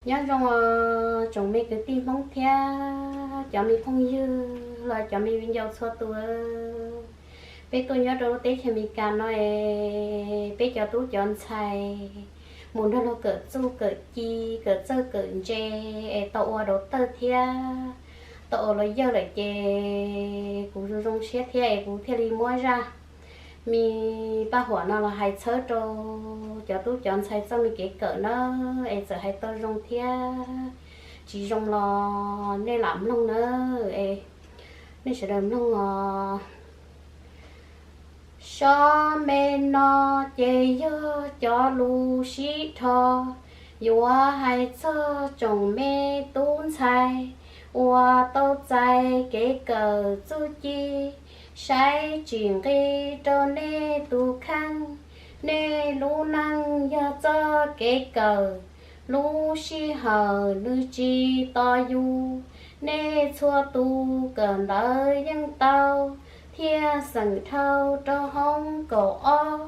Nyob zoo os tsoom me kwv tij Hmoob thiab cov me phooj ywg los cov me viv ncaus txhua tus. Peb tuaj nyob rau lub teb chaws Amelikas no es peb cov tub cov ntxhais mus nrog luag kawm txuj kawm ci, kawm txawj kawm ntse es tau ua dauv tawj thiab tau ua los yawg lawm ces kuv zoo zoo siab thiab es kuv thiaj li muab zaj me paj huam no los hais txhawb rau cov tub cov ntxhais txoj me kev kawm na, es txawm hais tau zoo thiab tsis zoo los nej lam mloog na, es nej sawv daws mloog os. Sob me no ces yog cov lus sib dhos yuav hais txog tsoom me tub ntxhais uas tau txais kev kawm txuj ci, saib tsis nqis rau nej tus kheej. Nej lub neej yog txoj kev kawm, lub sij hawm nws tsis tos yus. Nej txhua tus kawm ntawv yeej tau, thiaj xeem dhau rau hoob kaum ob,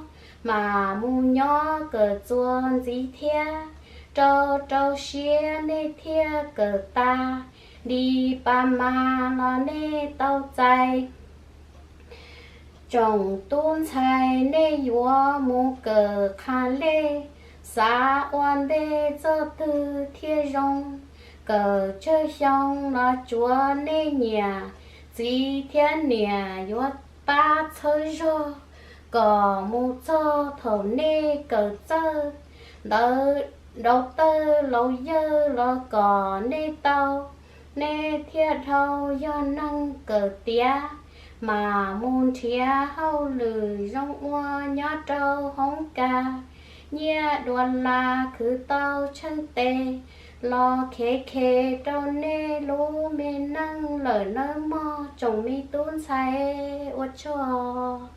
mam mus nyob kawm txuas ntxiv thiab, rau rau siab nej thiaj kawm tas, li pa mas los nej tau txais. Tsoom tub ntxhais nej yuav mus kawm qha lej, xav ua ntej txoj twg thiaj zoo. Kawm tsawg xyoo los tsuav nej nyiam, txiv thiab niam yuav pab txhawb zog kom mus txog thaum nej kawm txawj. Ntawv dauv tawj laus yawg los kom nej tau, nej thiaj dhau yog neeg kawm tiav, mam mus nrhiav hauj lwm zoo ua nyob rau hoob kas. Nyiaj dua las khwv tau tsheej tes los khev khev rau nej lub me neej lawm nawb mog tsoom me tub ntxhais, ua tsaug.